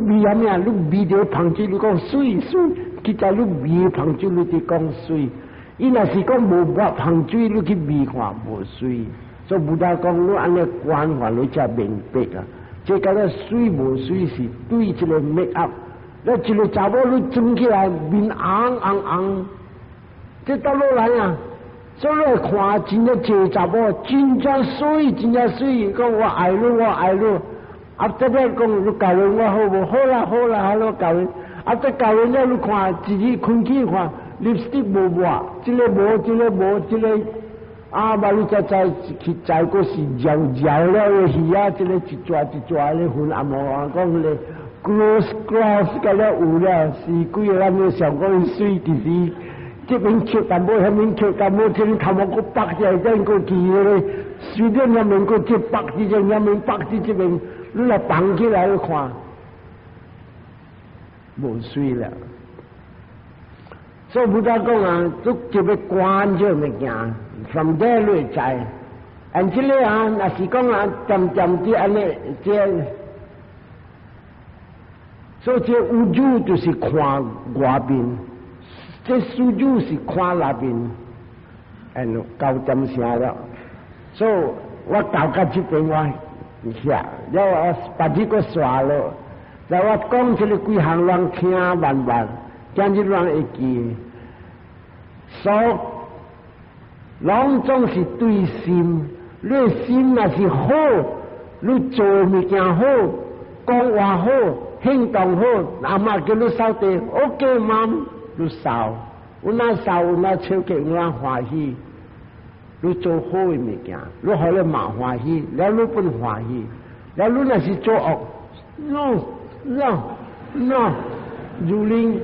味啥物啊？你味著芳水，你講媠媠，其實你味芳水，你佇講媠。伊若是講無抹芳水，你去味看無媠。所以 Buddha 講你按呢觀法，你才明白啊。這個咧媠無媠是對這個 make up。你一個查某你妝起來面紅紅紅，這倒落來啊！所以你看真正濟查某真正媠，真正媠，講我愛你，我愛你。啊，這邊講你結婚我好無？好啦好啦，好啦結婚。啊，這結婚了你看，一日困起看，lipstick 無抹，這個無，這個無，這個啊，嘛你才知去知個是搖搖了的魚啊，這個一撮一撮咧分阿毛啊，講咧 gross gross 個了有了，是幾個咱咧想講伊媠，其實這邊捡淡薄，遐邊捡淡薄，這個頭毛閣白起來，這個記咧，隨便遐面閣這白這邊，遐面白這邊，你來綁起來看，無媠了。所以 Buddha 講啊，都就欲觀這物件，from there 你會知。and 這個啊，若是講啊，漸漸的按呢，這，所以這有主就是看外面，這事主是看內面，and 九點聲了。所以我到到這邊我遐，了我別日閣煞落，了我講這個幾項人聽慢慢。今日人會記，所攏總是對心，你心若是好，你做物件好，講話好，行動好，阿媽叫你掃地，OK 媽，你掃，有哪掃有哪笑起，有哪歡喜，你做好的物件，你予你媽歡喜，了你本歡喜，了你若是做惡，no no no，如恁。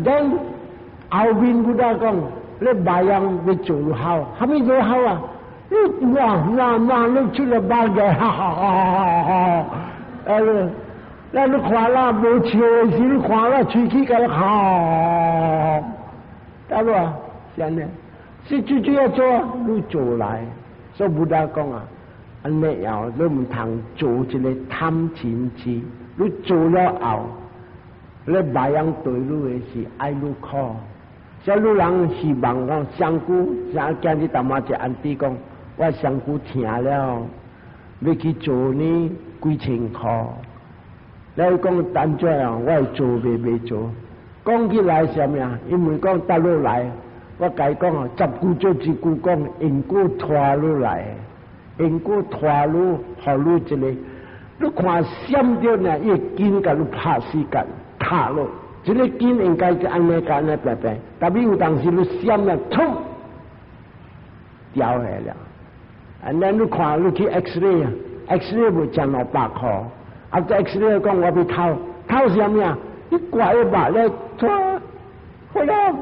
then 後面 Buddha 講，你別人欲做好，蝦米做好啊？你哇哇哇，你出來八個，哈哈哈哈哈！哎，那你看啦，無笑的時，你看啦，喙齒共你哈，對無？是按呢，是最主要做，你做來，所以 Buddha 講啊，按呢樣你毋通做一個貪嗔癡，你做了後，你別人對你的是愛你苦，所以你人希望講身軀，像今日淡仔一 auntie 講，我身軀疼了，欲去做呢幾千箍。你講單怎啊？我會做袂袂做？講起來啥物啊？因為講搭落來，我共伊講啊，十句做一句講，因果拖落來，因果拖你，予你一個，你看閃著呢，伊筋共你拍死緊。卡落，這個筋應該是按呢按呢白白，但是有當時你閃了，突掉下來了。啊，那你看你去 X-ray 啊，X-ray 無成六百箍，啊，這 X-ray 講我欲偷，偷是啥物啊？你掛一目咧，拖，好了。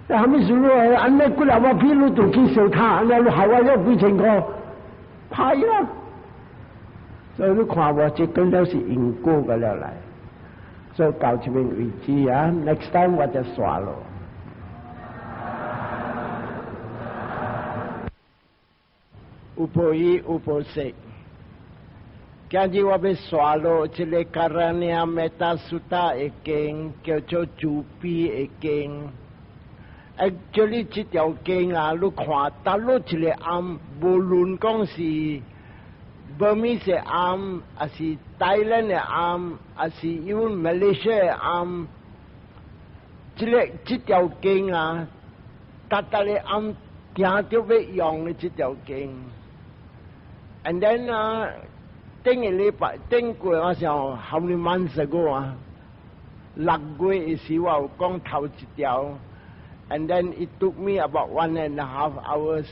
啥物事咯？按呢幾粒我屁你就去燒塔，按呢你害我了幾千箍，歹啦。所以你看無，這根都是因果個了來。所以到這邊為止啊，next time 我就煞囉。有報一，有報四。今日我欲煞落這個 Karaniya Metta Sutta 的經，叫做慈悲的經。哎，這裡這條經啊，你看，佗落一個庵，無論講是 Burmese 的庵，抑是 Thailand 的庵，抑是 even Malaysia 的庵，這個這條經啊，逐逐个庵定著欲用的這條經。And then 啊，頂個禮拜頂過我想 how many months ago 啊，6月的時我有講頭一條，and then it took me about 1.5 hours。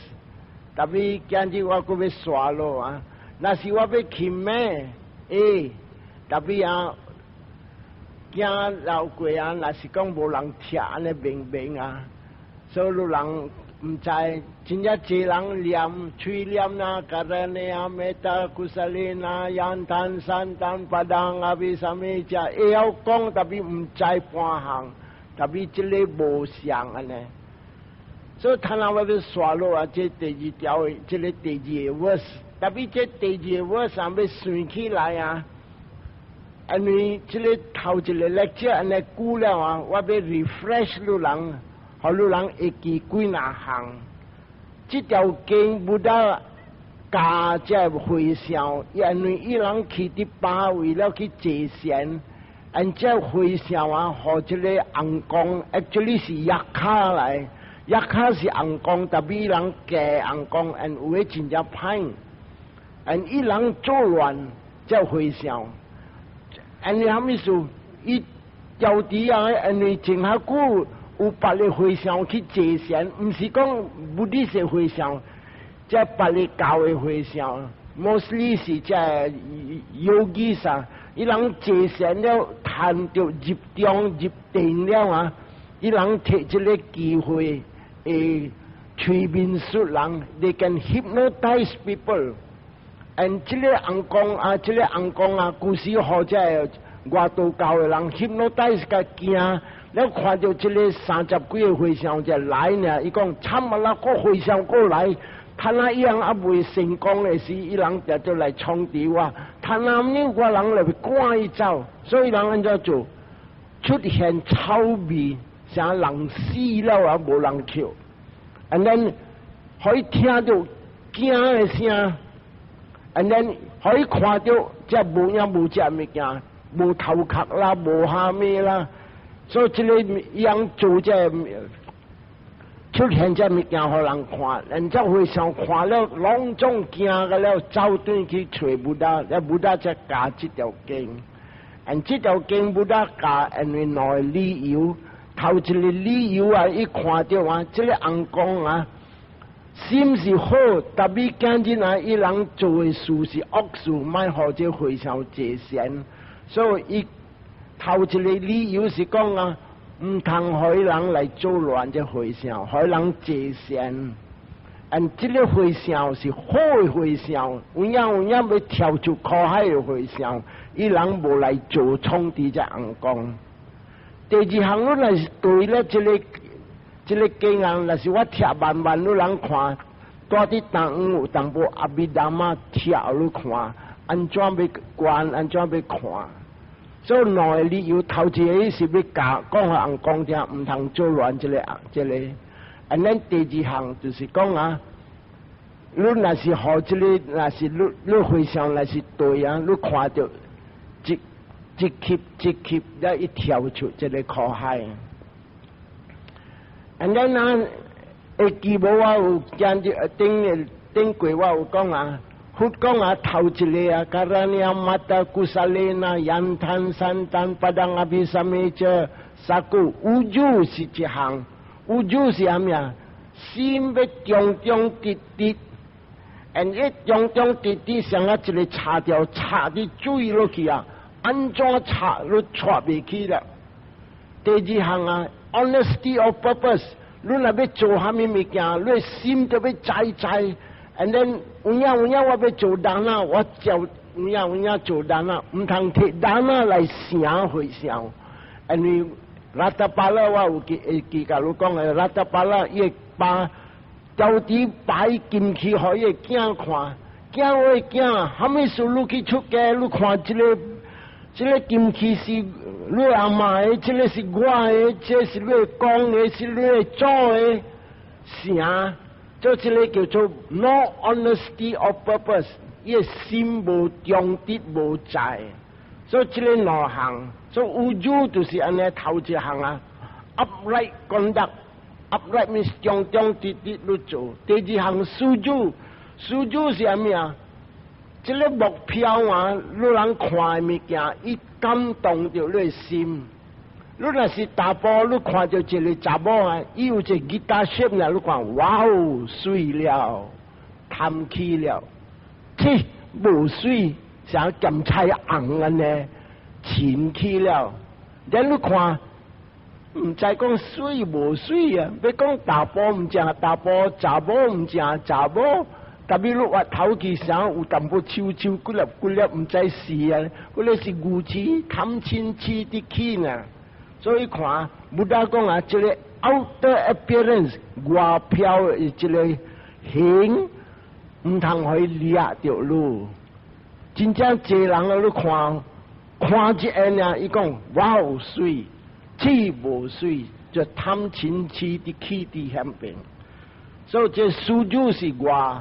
特別今日我閣欲煞落啊，若是我欲去咩？欸，特別啊，驚老過啊，若是講無人聽按呢明明啊，所以人毋知，真正濟人念，喙念啦，Karaniya metta kusalena yantan santan padang abhisamijja，會曉講，特別毋知半項，特別這个無相按呢。所以睇下我欲煞落啊，這第二條，這个第二個 verse，特別這第二個 verse 欲算起來啊，因為這个頭一个 lecture 按呢久了啊，我欲 refresh 汝人，予汝人會記幾若項。這條經 Buddha 教這和尚，因為伊人去佇巴為了去坐禪，按這和尚啊，予這个尪公，actually 是 yakkha 來，yakkha 是尪公，特別伊人嫁尪公，and 有的真正歹，and 伊人作亂，這和尚。因為啥物事？伊調佇啊，因為前較久有別个和尚去坐禪，毋是講 Buddhist 和尚，這別个教的和尚，mostly 是這 yogi 啥，伊人坐禪了，談著入中入定了啊，伊人提這个機會會催眠術人，they can hypnotize people。and 這个尪公啊，這个尪公啊，舊時予這外道教的人 hypnotize 共驚，了看著這个三十幾个和尚就來呢，伊講慘啊啦，個和尚過來，他那伊人猶未成功的時，伊人就就來創治我，他那呢我人來趕伊走，所以人按怎做？出現臭味，像人死了啊，無人捡，and then 可以聽著驚的聲。and then 可以看著這無影無跡物件，無頭殼啦，無蝦米啦，所以這个樣做這出現這物件予人看，人這和尚看了，攏總驚個了，走轉去揣 Buddha，了 Buddha 才教這條經。and 這條經 Buddha 教，因為兩个理由，頭一个理由啊，伊看著啊，這个尪公啊，心是好，特別今日啊，伊人做的事是惡事，莫予這和尚坐禪，所以伊頭一个理由是講啊，毋通予人來作亂這和尚，予人坐禪。and 這个和尚是好的和尚，有影有影欲跳出苦海的和尚，伊人無來做創治這尪公。第二項，你若是對了這个經案，若是我貼慢慢，汝人看，蹛佇東方有淡薄阿彌陀佛貼予你看，按怎欲觀，按怎欲看。所以兩个理由，頭一个是欲教講予尪公聽，毋通作亂這个這个。and then 第二項就是講啊，你若是予這个，若是你和尚若是對啊，你看著一一吸一吸，了伊跳出這个苦海。and then 啊，會記無我有講這頂頂過我有講啊，佛講啊頭一個啊，karaniya metta kusalena yantan santan padang abhisameca saku uju 是一項，uju 是啥物啊？心欲忠忠直直，and 一忠忠直直，像啊一个插條插佇水落去啊，按怎插都插袂去了。第二項啊，honesty of purpose，你若欲做啥物物件，你心就欲知知，and then 有影有影我欲做 dana，我就有影有影做 dana，毋通提 dana 來成和尚。因為 Ratthapala 我有記會記共你講的，Ratthapala 伊爸到底擺金器予伊的囝看，囝我的囝，啥物事你去出家，你看這个金器是你阿嬤的，這个是我的，這是你的公的，是你的祖的，啥？做這个叫做 no honesty of purpose，伊的心無忠直無在，所以這个兩項，所以 uju 就是按呢頭一項啊，upright conduct，upright means 忠忠直直去做。第二項 suju，suju 是啥物啊？這个目標啊，汝人看的物件，伊感動著你的心。你若是查埔，你看著一个查某啊，伊有一个吉他聲呢，你看，哇哦，媠了，貪去了，切，無媠，像鹹菜紅按呢，凊去了。then 你看，毋知講媠無媠啊？欲講查埔毋正查埔，查某毋正查某。特別你挖頭去啥有淡薄臭臭幾粒幾粒，毋知是啊，彼个是牛舌貪嗔痴的起呢。所以看，Buddha 講啊，這个 outer appearance 外表的這个形，毋通予掠著你。真正濟人啊，你看，看一眼啊，伊講哇媠，這無媠，就貪嗔痴佇起佇遐邊。所以這輸是外，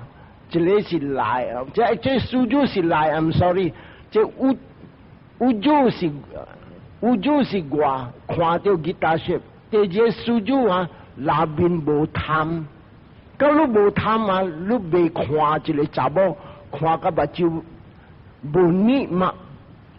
一个是內啊，這輸是內，I'm sorry，這有有是有是外，看著吉他色。第二個輸啊，內面無貪，佮你無貪啊，你袂看一个查某，看甲目睭無膩嘛，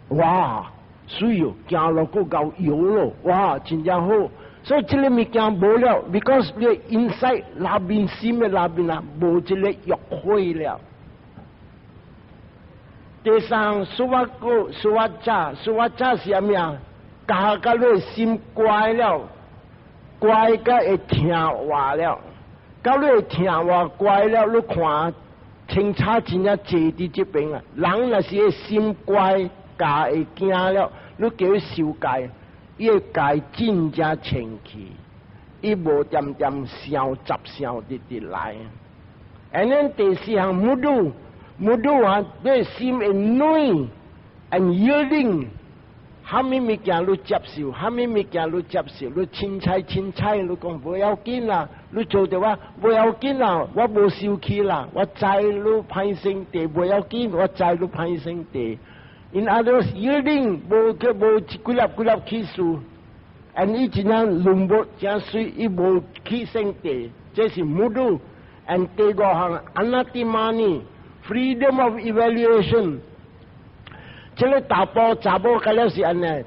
哇，媠哦，行路閣夠搖咯，哇，真正好。所以這个物件無了，because 你 inside 內面心的內面啊，無這个欲火了。第三，suvacco， suvacca，suvacca 是啥物啊？教甲你心乖了，乖甲會聽話了，到你會聽話乖了，你看清楚真正坐佇這邊啊。人若是心乖，教會驚了，你叫伊受戒，伊會戒真正清氣，伊無恬恬想雜想直直來。And then 第四項，mudu，mudu 啊，你心會軟，and yielding，啥物物件你接受，啥物物件你接受，你凊彩凊彩，你講無要緊啦，你做著我無要緊啦，我無生氣啦，我知你歹性地無要緊，我知你歹性地。In other words, yielding 無去無幾粒幾粒起訴，and 伊真正論無真媠，伊無起性地，這是 mudu。and 第五項 anatimani，freedom of evaluation。這个查埔查某敢了是按呢，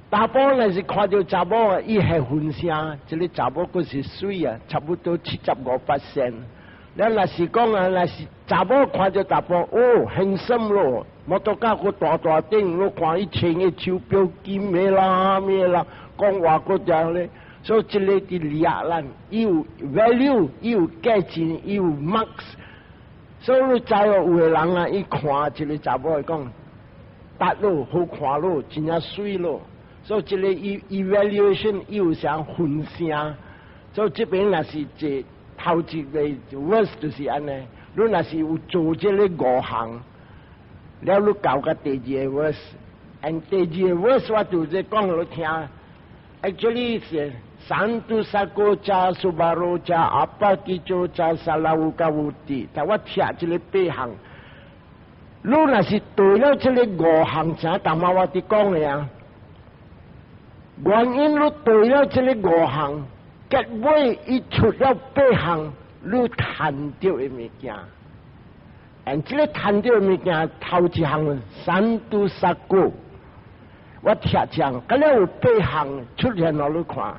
查埔若是看著查某，伊會分聲，這个查某閣是媠啊，差不多75%。咱若是講啊，若是查某看著查埔，哦，handsome 咯，摩托車閣大大頂，你看伊穿的手錶金的啦，咩啦，講話閣這咧，所以這个佇掠咱，伊有 value，伊有價錢，伊有 marks。所以你知哦，有的人啊，伊看一个查某會講，達咯，好看咯，真正媠咯。所以這个 evaluation 伊有啥分聲，所以這邊若是這頭一个 verse 就是按呢，你若是有做這个五項，了你到個第二個 verse，and 第二個 verse 我就咧講予你聽，actually 是 santussako ca subaro ca apakicco ca salavuka vutti，但我聽這个八項，你若是對了這个五項，像頭仔我佇講的啊，原因你對了這个五項，結尾伊出了八項，你趁著的物件，and 這个趁著的物件頭一項 santussako，我聽講，敢了有八項出現予你看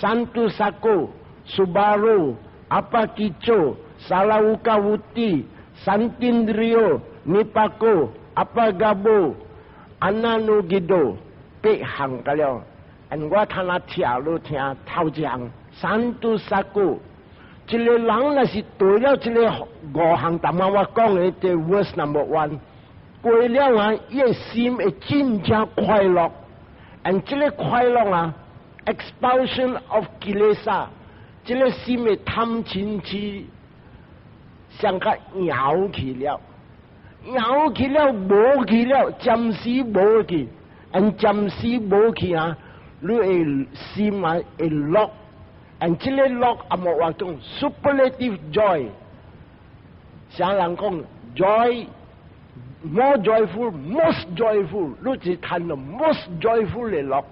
，santussako、subaro、apakicco、salavuka vutti、santindriyo、nipako、apagabho、ananugiddho，八項敢了。and 我聽啊聽你聽頭一項，santussako，一个人若是對了這个五項，頭仔我講的這 verse number one，過了啊，伊的心會真正快樂，and 這个快樂啊，expulsion of kilesa，這个心的貪嗔痴，像個搖去了，搖去了，無去了，暫時無去，and 暫時無去啊。你的心啊會樂，and 這个樂啊無話講 superlative joy，啥人講 joy more joyful most joyful，你是趁著 most joyful 的樂。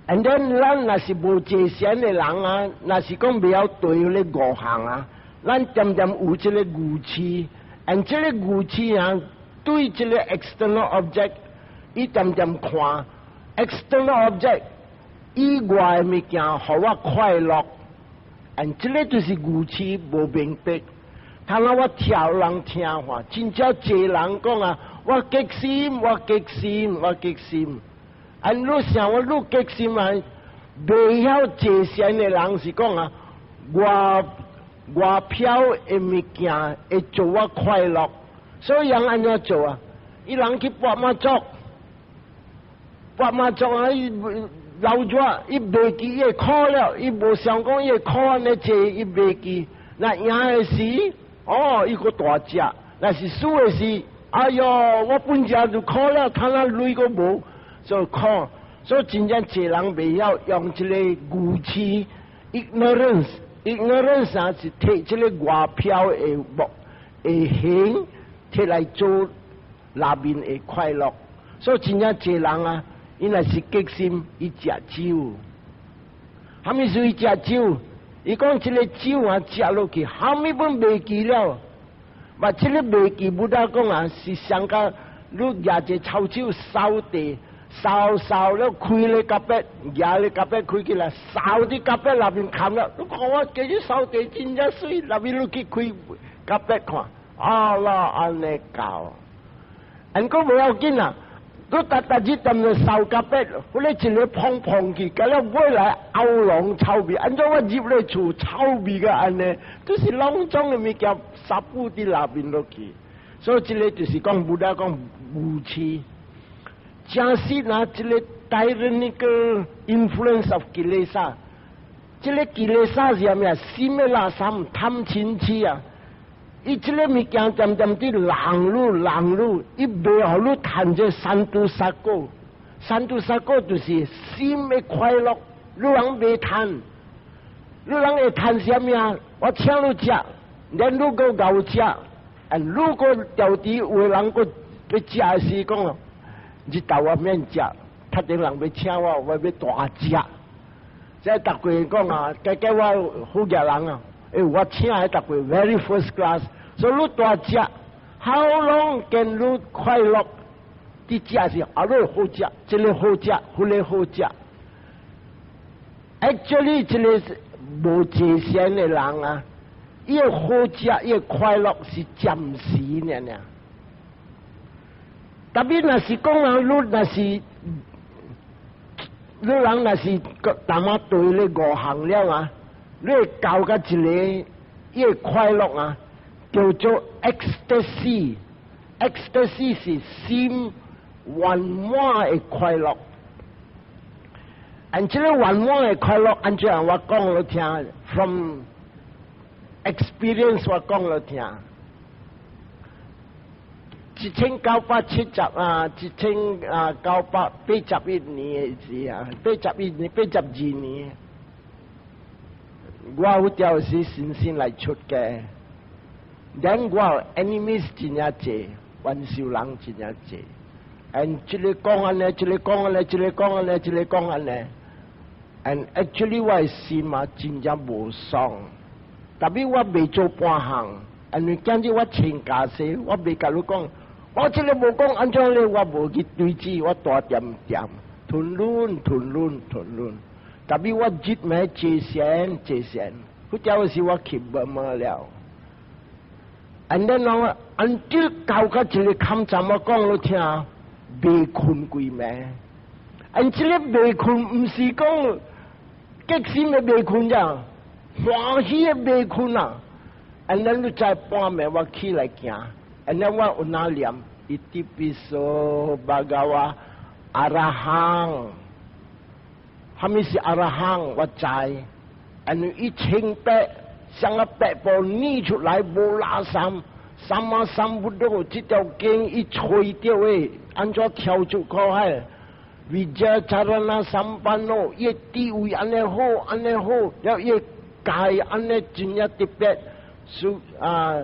And then 咱若是無坐禪的人啊，若是講袂曉對彼五項啊，咱恬恬有這个愚癡，and 這个愚癡啊，對這个 external object，伊恬恬看。external object 以外的物件，予我快樂，and 這个就是愚癡無明白。頭仔我聽人聽話，真正濟人講啊，我激心，我激心，我激心。and 你想我你激心啊？袂曉坐禪的人是講啊，外外表的物件會做我快樂，所以人按怎做啊？伊人去搏媽祖。搏媽祖啊！伊老咗，伊袂記伊會苦了，伊無想講伊會苦按呢濟，伊袂記。若贏的時，哦，伊閣大食；若是輸的時，哎喲，我本食就苦了，趁啊鐳閣無，所以苦。所以真正濟人袂曉用這个愚癡 ignorance，ignorance 啊是提這个外表的目的形，提來做內面的快樂。所以真正濟人啊，伊若是激心，伊食酒。啥物事伊食酒？伊講這个酒啊，食落去，啥物攏袂記了。嘛，這个袂記，Buddha 講啊，是上甲你舉一個臭手掃地，掃掃了開咧隔壁，舉咧隔壁開起來，掃佇隔壁內面崁了。你看我今日掃地真正媠，內面你去開隔壁看，啊啦按呢教，按閣無要緊啊！你逐逐日踮咧掃隔壁，彼個一个碰碰去，到了尾來喉嚨臭味，按怎我入咧厝臭味個按呢？都是攏總的物件，沙布佇內面落去。所以這个就是講，Buddha 講無癡。真實啊，這个 tyrannical influence of kilesa，這个 kilesa 是啥物啊？心的垃圾，貪嗔癡啊！伊這个物件漸漸佇弄你弄你，伊袂予你趁這santussako，santussako 就是心的快樂，你人袂趁，你人會趁啥物啊？我請你食，連你閣𠢕食，啊，如果調佇有人閣欲食時講，日頭我免食，較頂人欲請我，我欲大食。這逐個講啊，加加我好額人啊，欸，我請的逐個 very first class。所以你大食，how long can 你快樂？佇食時，啊，你好食，這个好食，彼个好食。Actually，這个無坐禪的人啊，伊個好食，伊個快樂是暫時爾爾。特別若是講啊，你若是你人若是淡仔對咧五項了啊，你會到甲一个伊個快樂啊，叫做 ecstasy，ecstasy 是心圓滿的快樂。按這个圓滿的快樂，按怎樣我講你聽，from experience 我講你聽。1970啊，1981年的時啊，81年、82年，我有條是新新來出家，連我 enemies 真正濟，冤仇人真正濟，and 這个講按呢，這个講按呢，這个講按呢，這个講按呢，and actually 我的心啊真正無爽，特別我未做半項，因為今日我穿袈裟，我袂共你講。我這个無講按怎咧，我無去對治，我大恬恬，吞忍吞忍吞忍。特別我日暝坐禪坐禪，彼條時我去無無了。And then 我按照到甲一个坎站，我講你聽，袂睏規暝。按這个袂睏，毋是講激心的袂睏咋，歡喜的袂睏啊。And then 你知半暝我起來行。And then 我有哪念？Itipiso bhagava arahang，啥物是 arahang？我知。因為伊清白，像個白布捏出來無垃圾，Sammasambuddho，這條經伊吹著的，按怎跳出苦海？Vijja-carana sampanno，伊地位按呢好，按呢好，了伊界按呢真正特別。Su 啊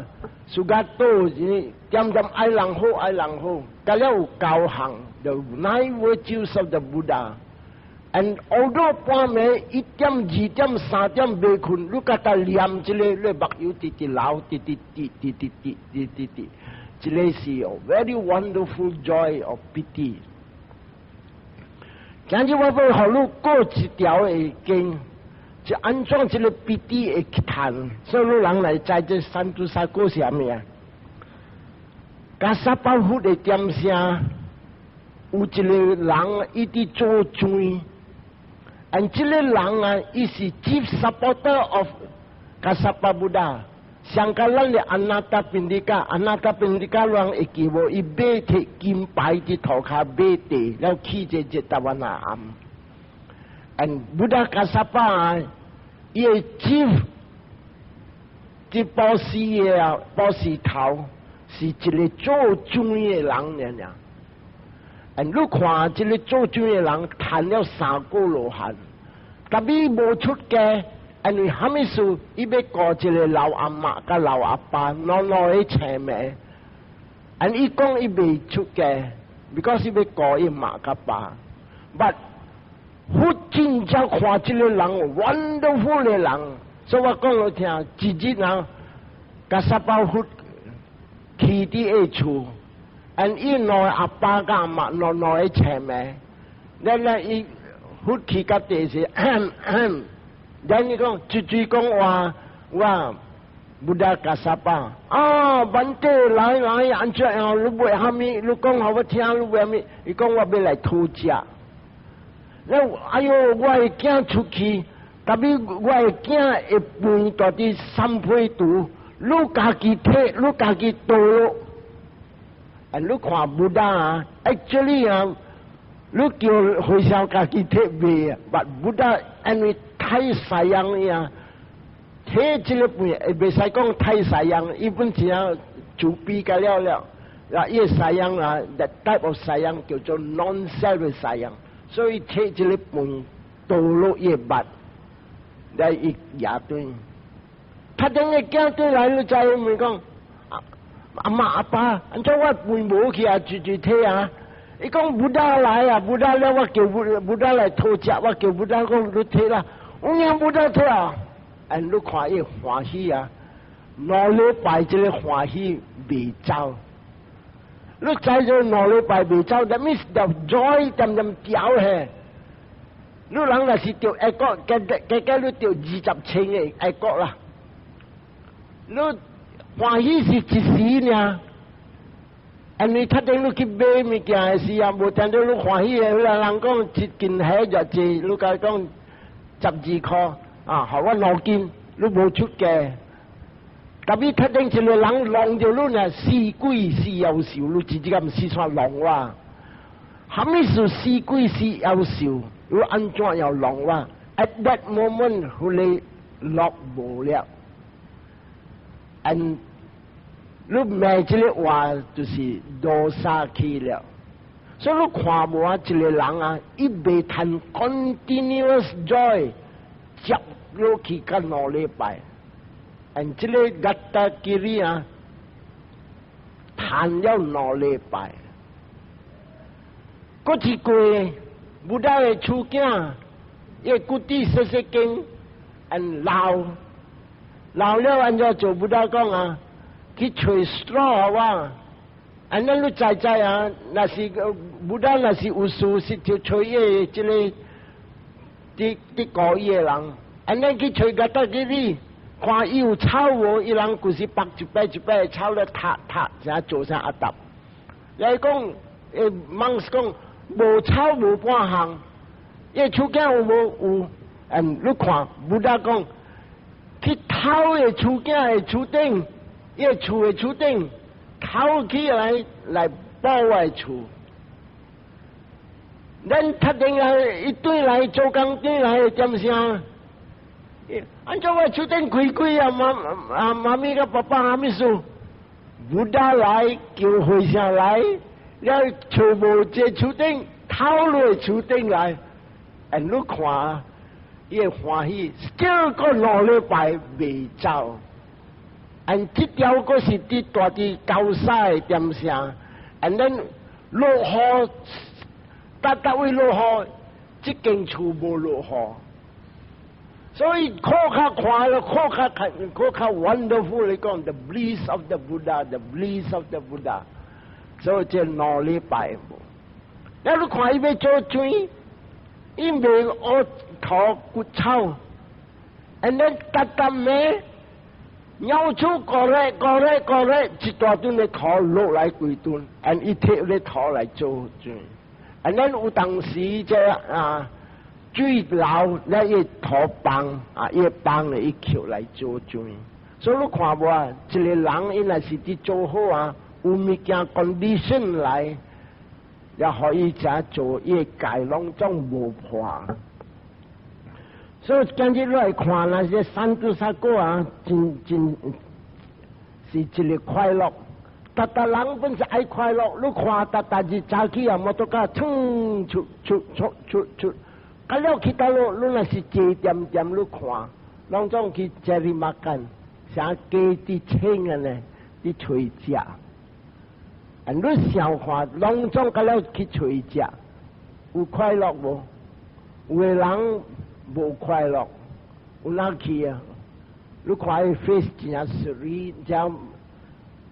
，sugato 是恬恬愛人好，愛人好，佮了有九項，the nine virtues of the Buddha。And although 半暝1點、2點、3點袂睏，你共他念這个，你目睭直直流，直直滴，直直滴，直直滴，這个是 very wonderful joy of piti。今日我欲予你過一條的經。就按怎這个 piti 會去趁，所以人來知這santussako是啥物啊？Kassapa 佛的點聲，有一个人伊佇做磚，and 這个人啊，伊是 chief supporter of Kassapa Buddha。上較咱的 Anathapindika，Anathapindika 人會記無？伊馬提金牌佇塗跤買地，了起這 Jetavana 庵。And Buddha Kassapa 啊，伊的 chief 這布施的啊，布施頭，是一個做水的人爾爾。你看這個做水的人，趁了三果羅漢，但伊無出家，因為啥物事？伊欲顧一個老阿嬤佮老阿爸，老老的請命。and 伊講伊未出家，because 伊欲顧伊媽佮爸。But 佛真正看這個人，wonderful 的人，所以我講予聽，一日啊，迦葉佛去佇伊厝，and 伊兩個阿爸佮阿嬤兩兩个請命，了了伊佛去到地時，咱伊講一句講話，我 Buddha Kassapa 啊，Bhante 來來，按怎樣？你欲啥物？你講予我聽，你欲啥物？伊講我欲來討食。了，哎喲，我的囝出去，特別我的囝的飯蹛佇三批廚，你家己提，你家己倒落。啊，你看 Buddha 啊，actually 啊，你叫和尚家己提袂啊？But Buddha 因為太sayang 呀，提這个飯袂使講太 sayang，伊本真慈悲甲了了，啊，伊个 sayang 啊，that type of sayang 叫做 non-self sayang，所以提這个飯倒落伊腹，來伊也對。他等個囝轉來，你知毋講？阿媽阿爸，按怎我飯無去啊？直直提啊！伊講 Buddha 來啊，Buddha 了，我叫 Buddha 來討食，我叫 Buddha 講你提啦，有影 Buddha 提啊！哎，你看伊歡喜啊，兩禮拜這個歡喜未走，你知做兩禮拜未走，that means the joy 漸漸掉嘿。你人若是著哀國，加加加你著20千个哀國啦。你歡喜是一時爾，因為他等你去買物件的時啊，無聽著你歡喜的，人講一斤蝦就濟，你共伊講12箍啊，予我2斤，你無出價。特別他等一個人弄著你呢，死鬼死夭壽，你直接咁死煞弄我。啥物是死鬼死夭壽？你按怎樣弄我？At that moment，彼個樂無了。and 你罵這个話就是 dosa 去了，所以你看無啊，一個人啊，伊袂趁 continuous joy 接落去到兩禮拜，and 這个 Gatthagiri 啊，趁了兩禮拜，閣一過 Buddha 的厝囝，伊骨弟細細間，and 老。老了按怎做 Buddha 講啊？去揣 straw 我，按呢你知知啊？若是 Buddha 若是有事，是就揣伊這个佇佇顧伊的人，按呢去揣 Gatthagiri，看伊有草無？伊人就是拔一擺一擺草咧塔塔，才做啥阿達。來講，monks 講無草無半項，伊厝囝有無？有，嗯，你看 Buddha 講。去偷伊厝囝的厝頂，伊厝的厝頂偷起來來補我的厝。咱讀定來，伊轉來做工轉來點聲？按怎我厝頂開開啊？媽啊媽咪佮爸爸啥物事？Buddha 來叫和尚來，了厝無這厝頂偷落厝頂來，and 你看，伊會歡喜，這個兩禮拜未走，and 這條閣是佇蹛佇高山的點聲，and then 落雨，逐逐位落雨，這間厝無落雨，所以較較快樂，較較較較 wonderful 來講，the bliss of the Buddha，the bliss of the Buddha，所以這兩禮拜無，了你看伊欲做水，伊袂學塗骨草，and then 逐逐暝，鳥鼠過來過來過來，一大陣的土落來規陣，and 伊提咧土來做水，and then 有當時這啊水流咧伊土崩啊，伊崩咧伊抾來做水，所以你看無啊，一個人伊若是佇做好啊，有物件 condition 來，也予伊怎做，伊的戒攏總無破。所以今日來看那些三祖三果啊，真真是一個快樂。逐逐人本是愛快樂，你看逐逐日早起啊，摩托車衝出出出出出，啊了去佗落，你若是坐恬恬，你看，攏總去 cari makan，啥雞佇穿按呢，佇揣食。啊，你想看，攏總甲了去揣食，有快樂無？有的人無快樂，有哪去啊？你看伊 face 真正水，真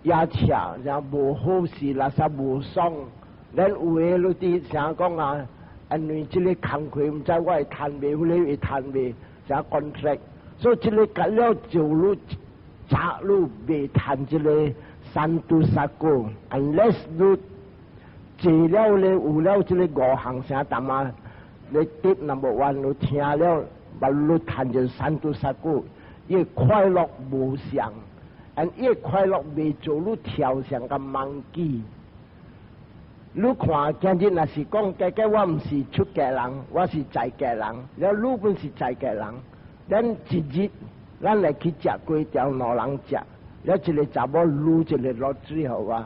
也赤，真無好勢，垃圾無爽。咱有的你佇啥講啊？因為這個工課毋知我會趁袂，彼個會趁袂，啥 contract，所以這個甲了做你早你袂趁這個 santussako，unless 你坐了咧有了這個五項啥淡仔，你 tip number one，你聽了，把你趁就 santussako，伊快樂無相，and 伊快樂袂做你跳像個 monkey。你看，今日若是講，假假我毋是出家人，我是在家人。了你本是在家人，咱一日咱來去食粿條，兩人食。了一個查某擼一個落水予我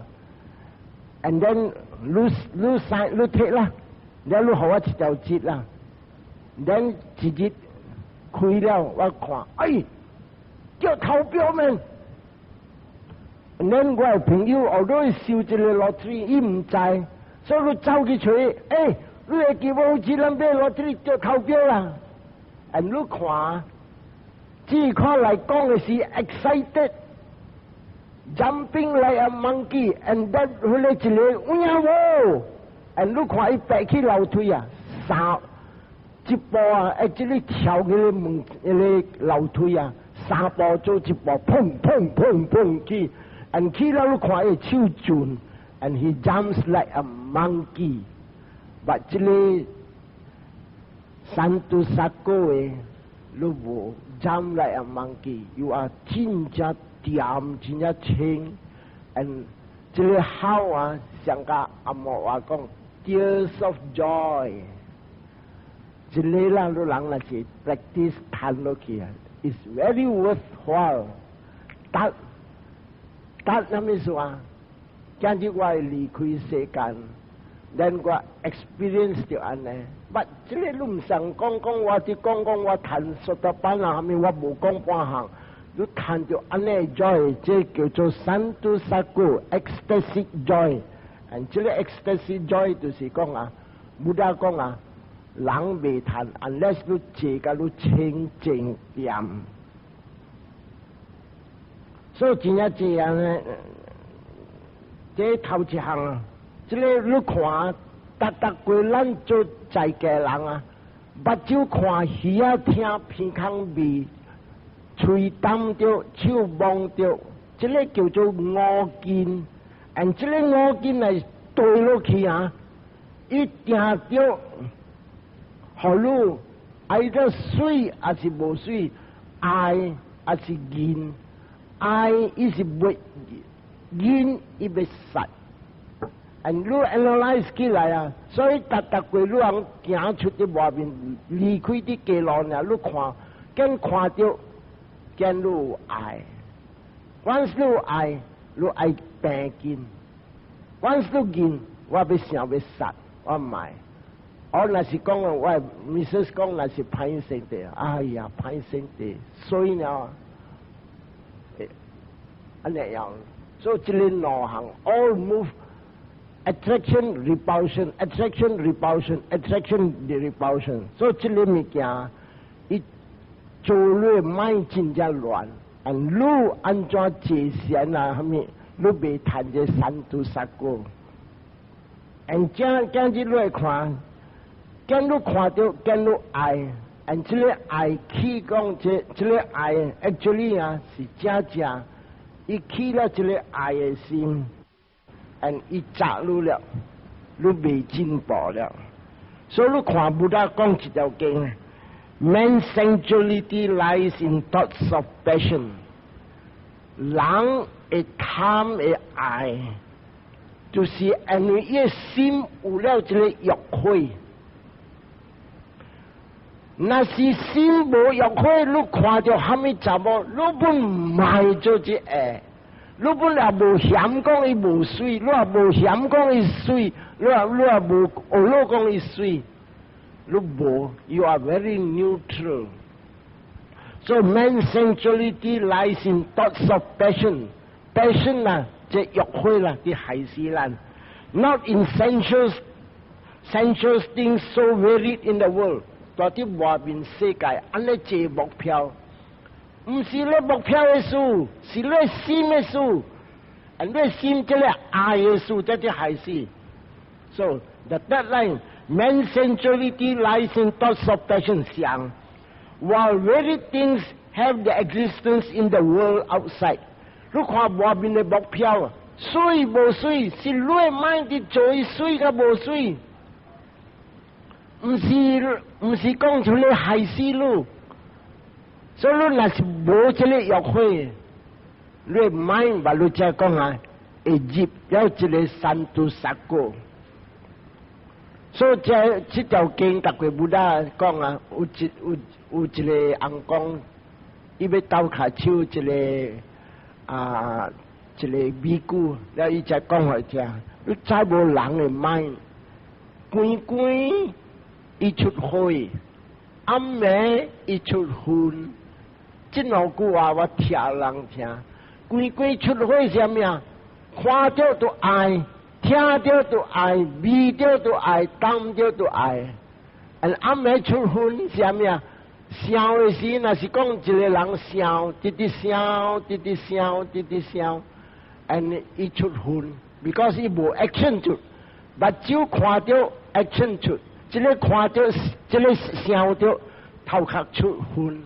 ，and then 擼擼三擼摕啦，了你予我一條紙啦。咱一日開了，我看，哎，叫投標面。咱我的朋友後來收一個落水，伊毋知。所以你走去揣，欸，你會記無？好似咱買 lottery 中頭標啦。啊，你看，這看來講的是 excited，jumping like a monkey，and that 彼個一個有影無？and 你看伊爬起樓梯啊，三一步啊，這個跳去個門，彼個樓梯啊，三步做一步，砰砰砰砰去，and 去了你看伊手盡，and he jumps like a monkey。but 這個 santussako 的，你無 jump like a monkey，you are 真正恬，真正清，and 這個好啊，上甲阿莫話講，tears of joy。這個人都人若是 practice 談落去啊，is very worthwhile。得得，啥物意思啊？今日我會離開世間，咱我 experience 就按呢。but 這個你毋想講講我佇講講我談 sotapanna 啊，啥物我無講半項。你談著按呢 joy，這叫做 santussako ecstatic joy。and 這個 ecstatic joy 就是講啊，Buddha 講啊，人袂趁，unless 你坐甲你清淨恬。所以真正這樣呢，這頭一項啊，這個你看，逐逐過咱做在家人啊，目睭看耳仔聽，鼻孔味，喙擔著，手摸著，這個叫做五根。and 這個五根來對落去啊，伊定著。予你愛得媠抑是無媠，愛抑是癮，愛伊是袂癮，伊欲殺。and 你 analyze 起來啊，所以逐逐過你人行出佇外面，離開佇街路爾，你看，見看著，見你有愛，once 你有愛，你愛病緊；once 你癮，我欲想欲殺，我毋愛。我若是講我 Mrs 講若是歹勢的，哎呀，歹勢的，所以呢，按呢樣，所以這個兩項 all move attraction repulsion attraction repulsion attraction repulsion，所以這個物件，伊做你 mind 真正亂，and 你按怎坐禪啊？啥物？你袂趁這 santussako，and 這今日你來看。見你看著，見你愛，and 這個愛起講，這這個愛，actually 啊是正正，伊起了這個愛的心，and 伊扎你了，你袂進步了。所以你看 Buddha 講一條經，Man's sensuality lies in thoughts of passion。人會貪會愛，就是因為伊的心有了這個欲火。若是心無欲火，你看著蝦米查某，你本毋愛做這個。你本來無嫌講伊無媠，你也無嫌講伊媠，你也無學老講伊媠，你無，you are very neutral。So man's sensuality lies in thoughts of passion. Passion 啦，這欲火啦，佇害死咱。Not in sensuous things so varied in the world。蹛佇外面世界，按呢濟目標，毋是咧目標的事，是咧心的事。按咧心這個愛的事，才佇害死。So the third line, man's sensuality lies in thoughts of passion 想。While varied things have their existence in the world outside，你看外面的目標，媠無媠，是你 mind 佇做伊媠佮無媠，毋是講出來害死你。所以你若是無這个欲火，你 mind 把你才講啊，會入了這个三毒殺果。所以這條經逐個 Buddha 講啊，有一個翁公，伊欲鬥跤手一個美女，了伊才講予伊聽，你知無人的 mind，規規伊出火，暗暝伊出雲，這兩句話我聽人聽，規規出火啥物啊？看著就愛，聽著就愛，聞著就愛，觸著就愛。暗暝出雲啥物啊？想的時，若是講一個人想，直直想，直直想，直直想，and 伊出雲，because 伊無 action 出，目睭看著 action 出，這个看著，這个想著，頭殼出雲，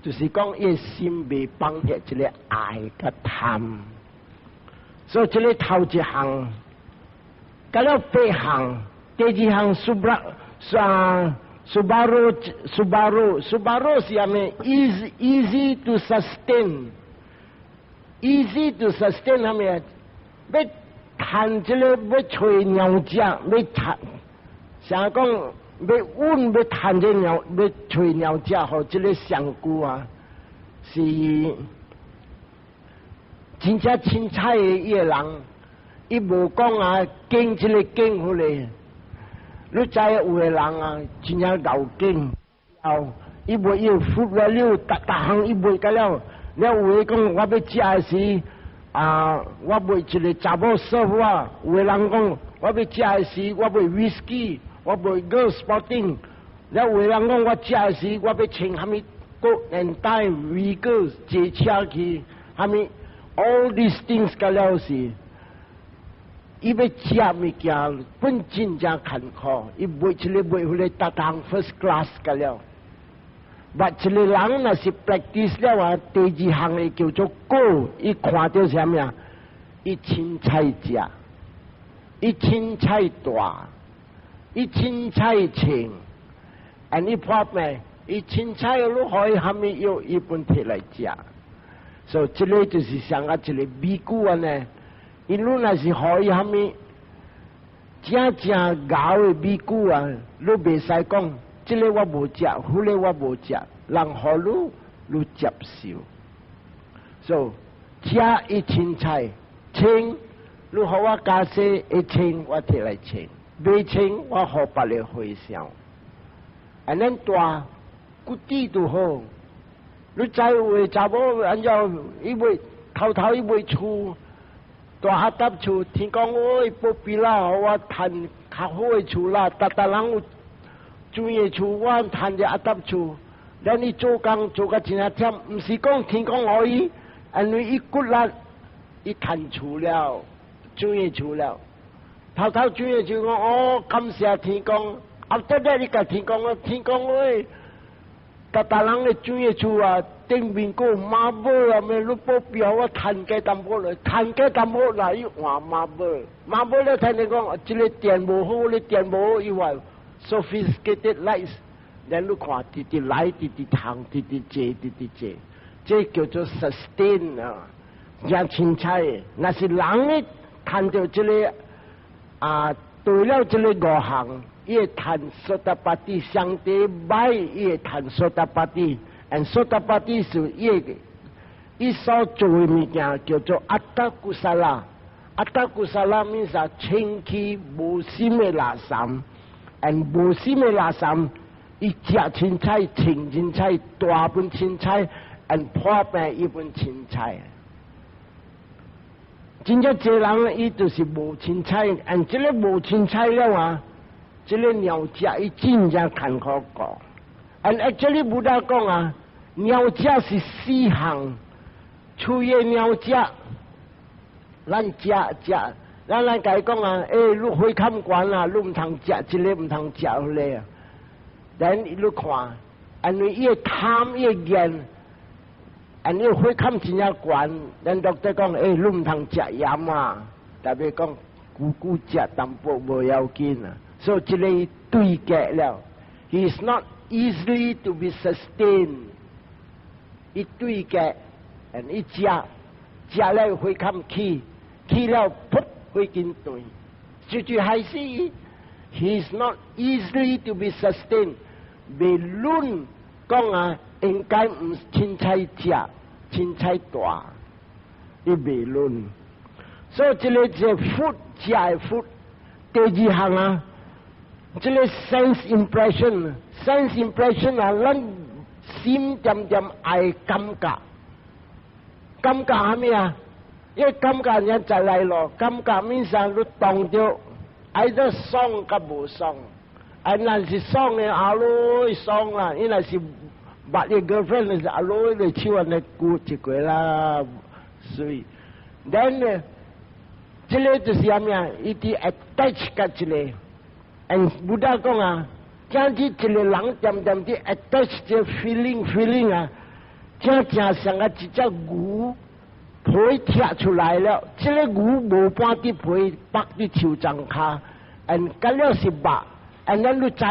就是講伊心未放下這个愛佮貪，所以這个頭一項，佮了八項，第二項 subra 啊。Subaro Subaro Subaro 是啥物？Easy to sustain，easy to sustain 啥物啊？欲趁這个欲揣鳥食，欲趁，啥講欲穩欲趁這鳥，欲揣鳥食，予這个上句啊，是真正凊彩的一个人，伊無講啊，揀這个揀彼个。你知有的人啊，真正𠢕揀，後伊袂要 food value，逐逐項伊賣甲了，了有的講我欲食的時，啊，我賣一个查某說我，有的人講我欲食的時，我賣 whisky，我賣 girl sporting，了有的人講我食的時，我欲穿啥物 coat and tie vehicle 坐車去，啥物 all these things 甲了是。伊欲食物件，本真正艱苦，伊賣一个賣彼个，逐項 first class 甲了。捌一个人若是 practice 了啊，第二項會叫做果，伊看著啥物啊？伊凊彩食，伊凊彩蹛，伊凊彩穿，and 伊破病，伊凊彩你予伊啥物藥，伊本提來食。所以這个就是像啊一个美女按呢。因你若是予伊啥物正正𠢕的美女啊，你袂使講，這个我無食，彼个我無食，人予你，你接受。所以食伊凊彩，穿你予我家私會穿，我提來穿；袂穿，我予別个和尚。按呢蹛骨子都好，你知有的查某按怎伊賣偷偷伊賣厝。蹛阿搭厝，天公喂，保庇啦，予我趁較好的厝啦，逐逐人有住的厝，我趁著阿搭厝。咱伊做工做甲真正忝，毋是講天公予伊，因為伊骨力，伊趁厝了，住的厝了。頭頭住的就講哦，感謝天公。後底咧，你共天公講，天公喂，逐逐人咧住的厝啊，頂面閣有 marble 啊，咩你保庇我趁加淡薄來，趁加淡薄來，伊換 marble，marble 咧聽你講，這个電無好，你電無好，伊話 sophisticated lights，咱你看，直直來，直直通，直直坐，直直坐，這叫做 sustain 啊，真凊彩的。若是人咧趁著這个啊，對了這个五項，伊會趁 Sotapatti 上帝歹，伊會趁 Sotapatti。and Sotapatti 是伊伊所做的物件叫做 aṭṭhakusala。Aṭṭhakusala means 啊，清氣無心的垃圾，and 無心的垃圾，伊食凊彩，穿凊彩，大本凊彩，and 破病伊本凊彩。真正這人伊就是無凊彩，and 這个無凊彩了啊，這个鳥食伊真正艱苦過。And actually Buddha 講啊，鳥食是四項，喙的鳥食。咱食食，咱共伊講啊，欸，你血坎懸啊，你毋通食這个，毋通食彼个啊。Then 你看，因為伊會貪，伊會見，因為血坎真正懸，咱 doctor 講，欸，你毋通食鹽啊，特別講久久食淡薄無要緊啊。所以這个對格了，He is not easily to be sustained。伊對格，and 伊食食了血坎起。起了，噗，會緊斷，就還是，he is not easily to be sustained。未論講啊，應該毋凊彩食，凊彩大，伊未論。所以這个是 food 食的 food。第二項啊，這个 sense impression，sense impression 啊，咱心恬恬愛感覺，感覺啥物啊？因為感覺人就來咯，感覺面上你當著愛得爽佮無爽，啊，若是爽的阿羅爽啦，伊若是捌伊 girlfriend 是阿羅的手按呢久一過啦，所以，then 呢，這个就是啥物啊？伊佇 attach 佮一个，and Buddha 講啊，這樣子一個人恬恬佇 attach 這 feeling feeling 啊，正正像啊一隻牛皮拆出來了，這个牛無半滴皮，縛佇樹叢跤，and 結了是肉，and 咱你知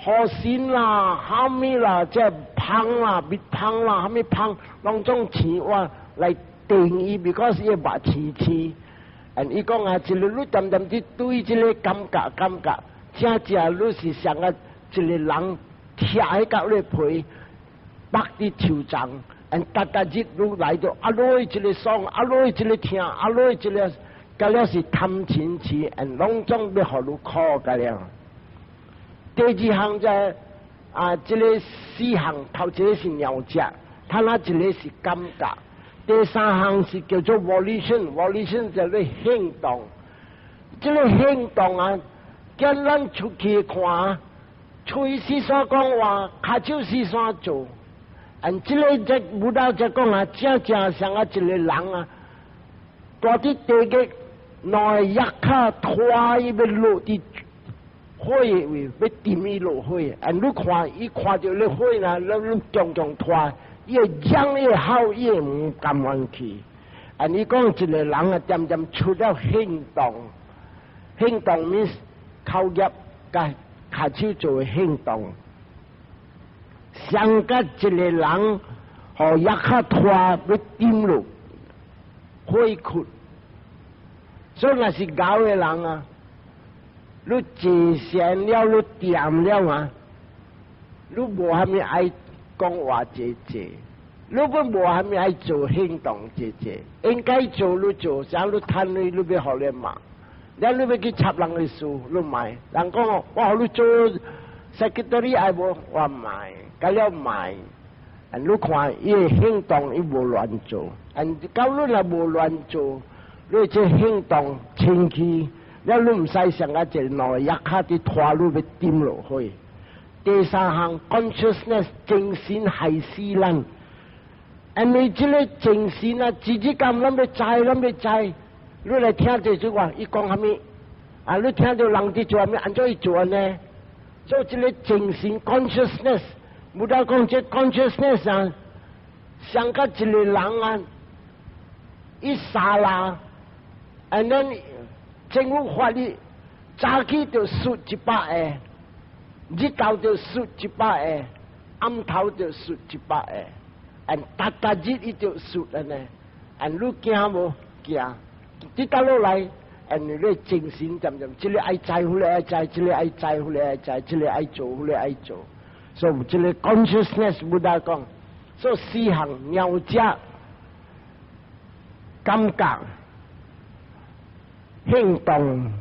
河蟳啦、蝦米啦、這蜂啦、蜜蜂啦、蝦米蜂，攏總青蛙來定伊，because 伊肉青青。and 伊講啊，一個你恬恬佇對這个感覺感覺，正正你是像啊一個人拆彼個你皮，縛佇樹叢。and 逐逐日愈來到啊落一個爽，啊落一個疼，啊落一個，結了是貪嗔痴，and 攏總欲予你苦個了。第二項就啊，這个四項頭一个是鳥食，他那一个是感覺。第三項是叫做 volition，volition 就咧行動。這个行動啊，叫咱出去看，喙時煞講話，跤手時煞做。按這个這 Buddha 就講啊，正正像啊一個人啊，蹛佇地獄兩个 yakkha 拖伊欲落佇火的位，欲沉伊落火。按你看，伊看著咧火啦，你強強拖，伊會嚷，伊會吼，伊會毋甘願去。按伊講一個人啊，漸漸出了行動，行動 means 口業佮跤手做的行動。像佮一個人，予 yakkha 拖欲沉落火窟，所以若是𠢕的人啊，你坐禪了，你恬了啊，你無蝦米愛講話濟濟，你閣無蝦米愛做行動濟濟，應該做你做，像你趁鐳你欲予人罵，了你欲去插人的事，你莫，人講我予你做 secretary 愛無，我莫。佮了莫，你看伊的行動伊無亂做，到你若無亂做，你這行動清氣，了你毋使像啊一個兩个 yakkha 佇拖你欲沉落火。第三項 consciousness 精神害死咱，因為這个精神啊，直直咁咱欲知，咱欲知，你來聽這句話，伊講啥物？啊，你聽著人佇做啥物？按怎伊做呢？所以這个精神 consciousness。Buddha 講這 consciousness 啊，像佮一個人啊，伊殺啦，and then 政府法律早起就輸100個，日頭就輸100個，暗頭就輸100個，and 逐逐日伊就輸按呢，and 你驚無？驚，跌倒落來，and 你精神漸漸，這个愛知，彼个愛知，這个愛知，彼个愛知，這个愛做，彼个愛做。所以這个 consciousness Buddha 講，所以四項鳥食。感覺、行動、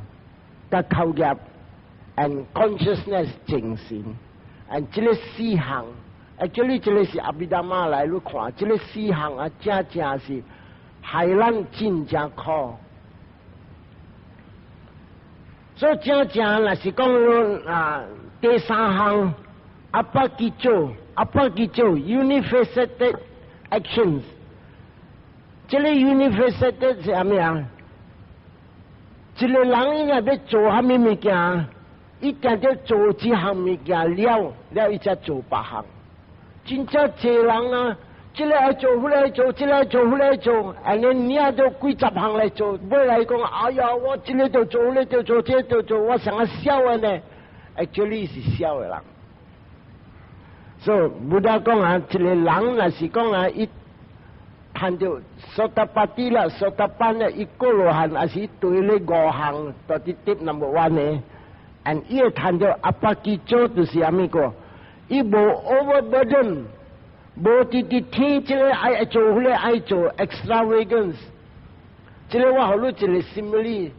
佮口業，and consciousness 精神，and 這个四項，actually 這个是阿毗達摩來你看，這个四項啊，正正是害咱真正苦。所以正正若是講啊，第三項 apakicco， apakicco unifaceted actions，這个 unifaceted 是啥物啊？一个人應該欲做啥物物件，伊定著做這項物件了，了伊才做別項。真正濟人啊，這个愛做，彼个愛做，這个愛做，彼个愛做，按呢領著幾十項來做，尾來講，哎呀，我這个著做，彼个著做，這个著做，我像個痟的呢，actually 是痟的人。所以 Buddha 講啊，一個人若是講啊，伊趁著 Sotapatti 啦，Sotapanna 咧，伊過羅漢，抑是對咧五項，到佇 tip number one 呢，and 伊會趁著 apakicco 就是啥物個？伊無 overburden，無直直天這个愛做，彼个愛做 extravagance。這个我予你一個 simile，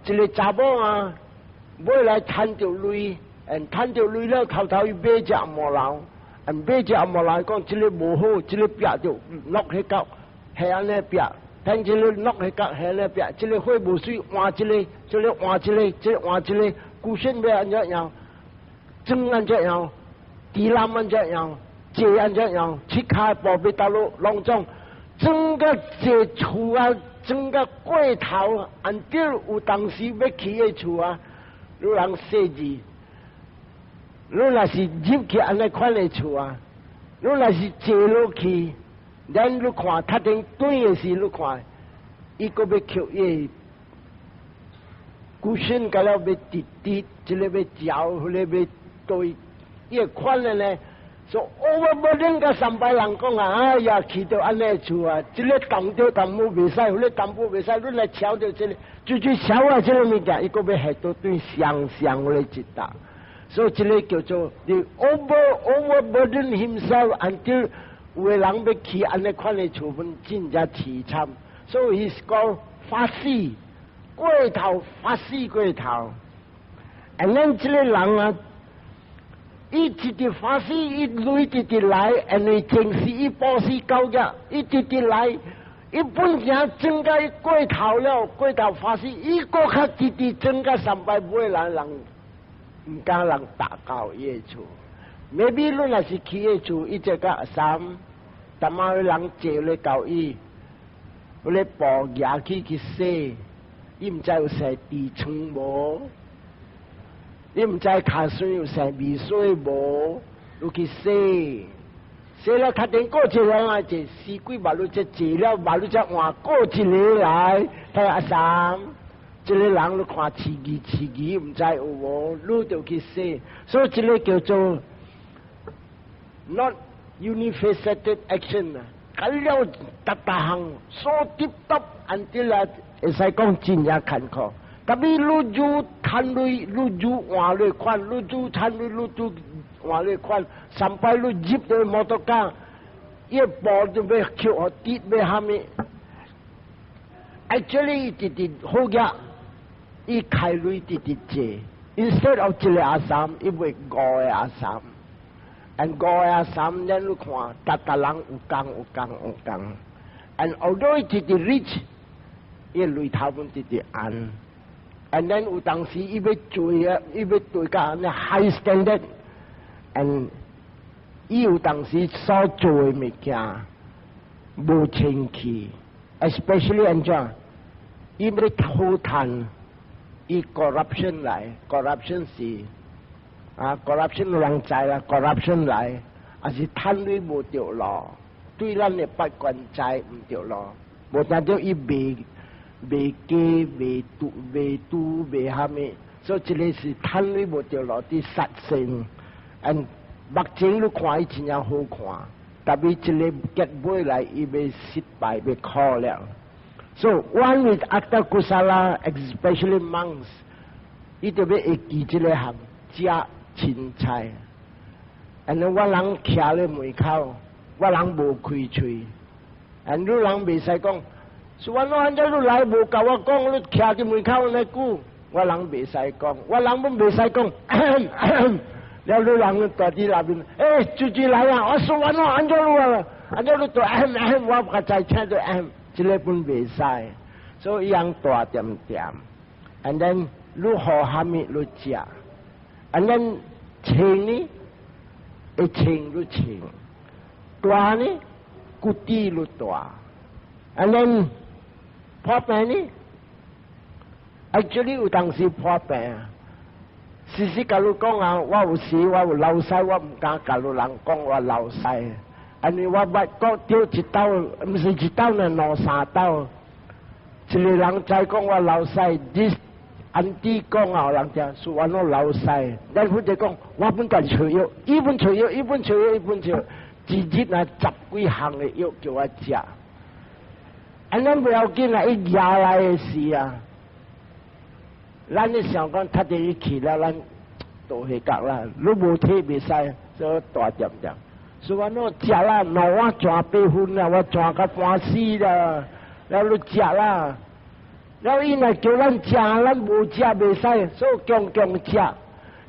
一個查某啊，尾來趁著鐳，and 趁著鐳了，頭頭伊買隻紅毛樓，and 買隻紅毛樓講這个無好，這个壁就落彼角，係按呢壁，等這个落彼角係按呢壁，這个花無媠，換這个，這个換這个，這個換這个，cushion 欲按怎樣，裝按怎樣，地籃按怎樣，坐按怎樣，七跤步欲倒落，攏總裝甲這厝啊，裝甲過頭，until 有當時欲起的厝啊，你人設計，你若是入去按呢款的厝啊，你若是坐落去，咱你看，較頂短的時你看，伊閣欲扣伊 cushion，甲了欲直直，這个欲嚼，彼个欲對，伊會款的呢。所以 overburden 甲三百人講啊，哎呀，去著按呢厝啊，這个動著淡薄袂使，彼个淡薄袂使，你來敲著這个，最最小啊，這个物件，伊閣欲下到對雙雙咧一搭，所以這个叫做 the overburden himself until 有的人欲去按呢款的厝分真正凄慘，所以 he's called 發死過頭，發死過頭。and then 這个人啊，伊直直發死，伊鐳直直來，因為前世伊布施夠額，伊直直來，伊本正增加過頭了，過頭發死，伊閣較直直增加三百尾人人毋敢人踏到伊的厝。maybe 你若是去伊厝，伊這個三，淡仔人坐咧交伊，彼个布舉起去洗，伊毋知有生痔瘡無？你毋知跤水有生味水無？你去洗，洗了較頂過一個人來坐，死鬼馬路這坐了馬路才換過一个來，睇阿三，這个人你看飼魚飼魚毋知有無，你就去洗，所以這个叫做 not unifaceted action 啊，緊了逐逐項 so tip top until 啊，會使講真正艱苦。特別你愈趁鐳，你愈換咧款，你愈趁鐳，你愈換咧款。三擺你入到摩托車，伊步就欲扣予跌欲蝦米？Actually，直直好額，伊開鐳直直借，instead of 一個阿三，伊賣五個阿三，and 五個阿三，咱你看，逐逐人有共有共有共，and although 伊直直 rich，伊鐳頭阮直直按。and then 有當時伊欲做啊，伊欲對甲那 high standard，and 伊有當時所做的物件無清氣，especially 按怎，伊欲好趁，伊 corruption 來，corruption 是啊，corruption 有人知啦，corruption 來，抑是趁鐳無著路，對咱的八關齋毋著路，無聽著伊賣。賣雞、賣豬、賣豬、賣蝦米，所以這个是趁鐳無著路佇殺生。and 目前你看伊真正好看，特別這个結尾來伊欲失敗，欲苦了。So one with atta kusala, especially monks，伊就欲會記這个項食凊彩。and 我人徛咧門口，我人無開喙，and 你人袂使講。是我按怎你來無共我講，你徛佇門口按呢久，我人袂使講，我人攏袂使講。了你人蹛佇內面，欸，住住來啊！我說完咯，按怎你啊？按怎你都我較知聽著，這个本袂使，所以樣大點點。And then 你予啥物你食，and then 穿呢，會穿你穿，大呢，骨底你大，and then 破病呢？Actually 有當時破病啊。事實共你講啊，我有時我有流屎，我毋敢共你人講我流屎，因為我捌講著一兜，毋是一兜呢，兩三兜。一個人知講我流屎，this auntie 講啊，人聽說我攏流屎，咱負責講我本家己揣藥，伊本揣藥，伊本揣藥，伊本揣，一日啊十幾項的藥叫我食。按呢不要緊啊，伊舉來的時啊。咱咧想講，讀著伊去了，咱都會覺啦。你無體袂使，所以大點點。所以我喏食啦，兩碗全八分啦，我全甲半死啦。了你食啦，了伊若叫咱食，咱無食袂使，所以強強食。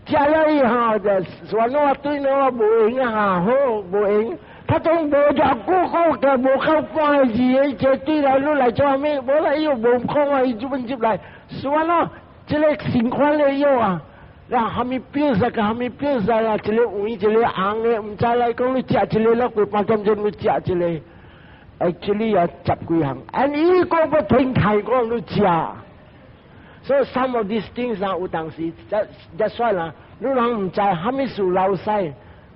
食了以後就說我對我無閒啊，好無閒。他總無偌久個，個無夠半個字，這對來你來做啥物？無啦，伊又無空啊，伊就本入來，說喏。這个新款的藥啊，那蝦米變色，蝦米變色啊？一个黃，一个紅的，毋知來講你食一个了，過半點鐘你食一个，actually 啊十幾項，and 伊個不聽太講你食。所以 some of these things 啊，有當時才算啦，你人毋知蝦米事流屎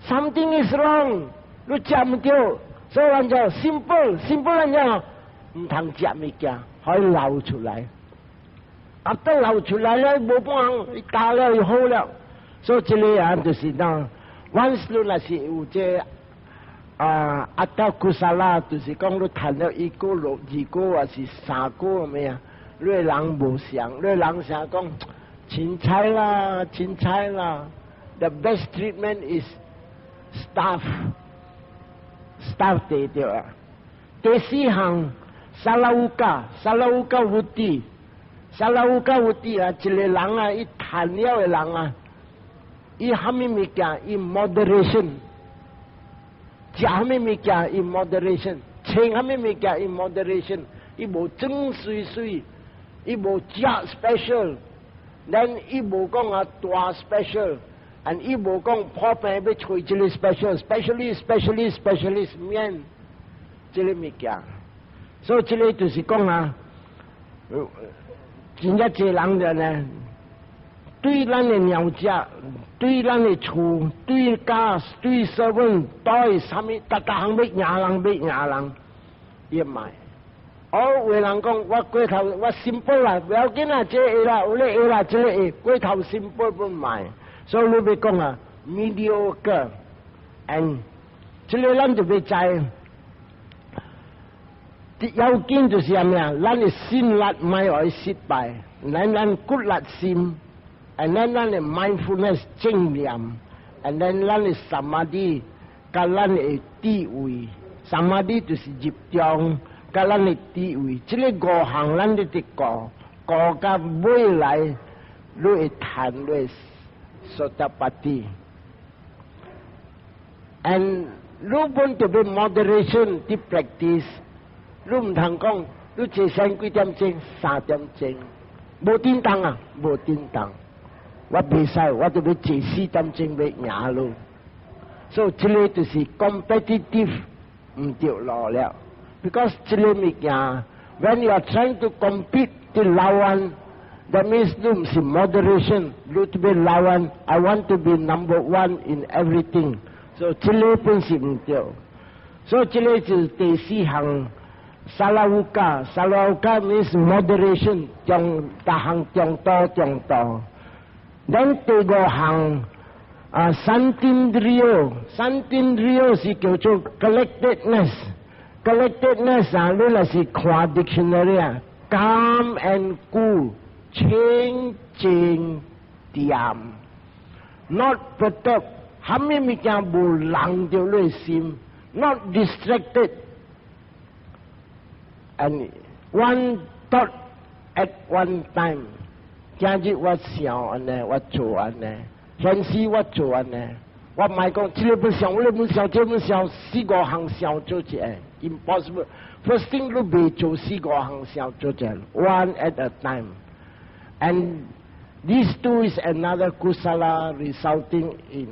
，something is wrong，你食毋著，所以咱就 simple simple 咱就毋通食物件，可以流出來。啊，都流出來了，無半項，打了就好了。所以這个啊，就是講，once 你若是有這啊，atta kusala，就是講你趁了一個、六二個，還是三個咩啊？你人無相，你人想講，凊彩啦，凊彩啦。The best treatment is starve，starve 對著啊。第四項，salavukka，salavukka vutti。salavukka vutti 啊，一個人啊，伊趁了的人啊，伊蝦米物件，伊 moderation，食蝦米物件，伊 moderation，穿蝦米物件，伊 moderation，伊無裝媠媠，伊無食 special，then 伊無講啊大 special，and 伊無講破病欲揣這个 special，specialist，specialist，specialist 免這个物件，所以這个就是講啊。真正濟人的呢，對咱的鳥家，對咱的厝，對家，對 servant，對啥物，逐逐項欲贏人，欲贏人，伊莫。哦，有人講我過頭，我 simple 啦，不要緊啦，這會啦，有咧會啦，這個會，過頭 simple 不莫。所以你欲講啊，mediocre，and 這个咱就欲知。要緊就是啥物啊？咱的心力莫愛失敗，咱骨力心，and then 咱的 mindfulness 正念，and then 咱的 samadhi，佮咱的智慧，samadhi 就是入中，佮咱的智慧，這个五項咱咧佇顧，顧到尾來，你會趁你 sotapatti。and 你本著欲 moderation 佇 practice。你毋通講，你坐禪幾點鐘？3點鐘，無叮當啊，無叮當。我袂使，我著欲坐4點鐘欲贏咯。所以這个就是 competitive 毋著路了。Because 這个物件，when you are trying to compete 佇撈 that means 你毋是 moderation，你著欲撈 I want to be number one in everything。所以這个本是毋著。所以這个就是第四項。Salavukka，salavukka means moderation，中逐項中度中度。咱第五項啊，santindriyo，santindriyo 是叫做 collectedness，collectedness 啊，你若是看 dictionary 啊，calm and cool，清靜恬，not perturbed，蝦米物件無弄著你心，not distracted。and One thought at one time。今日我想按呢，我做按呢，現時我做按呢，我莫講這个欲想，彼個欲想，這個欲想，四五項想做一个，impossible。First thing 你袂做四五項想做一个，one at a time。And these two is another kusala resulting in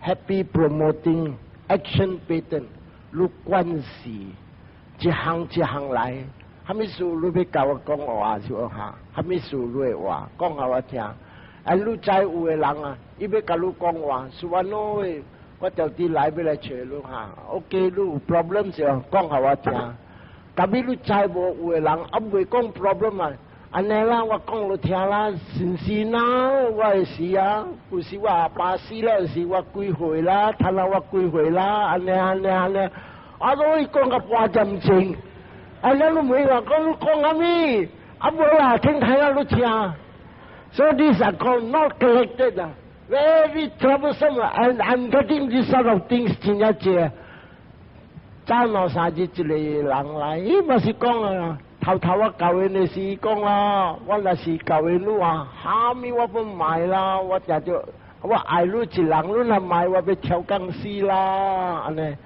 happy promoting action pattern。你關係一項一項來。啥物事你欲共我講話就哈，啥物事你的話講予我聽。啊，你知有的人啊，伊欲共你講話，是話喏，我著佇來欲來揣你哈。OK，你有 problem 時講予我聽。特別你知無有的人啊袂講 problem 啊，按呢啦，我講你聽啦，是是啦，我會死啊，有時我阿爸死了時我幾歲啦，睇下我幾歲啦，按呢按呢按呢，啊，我伊講到半點鐘。啊！你都沒話講講啥物？啊無啦，聽睇下你聽。So these are called not collected 啊，very troublesome. And I'm getting this sort of things 真正濟。早兩三日一個人來，伊嘛是講啊，頭頭我教𪜶的時講啊，我若是教𪜶你啊，啥物我攏莫啦，我定著我愛你一人，你若莫我欲超工死啦，按呢。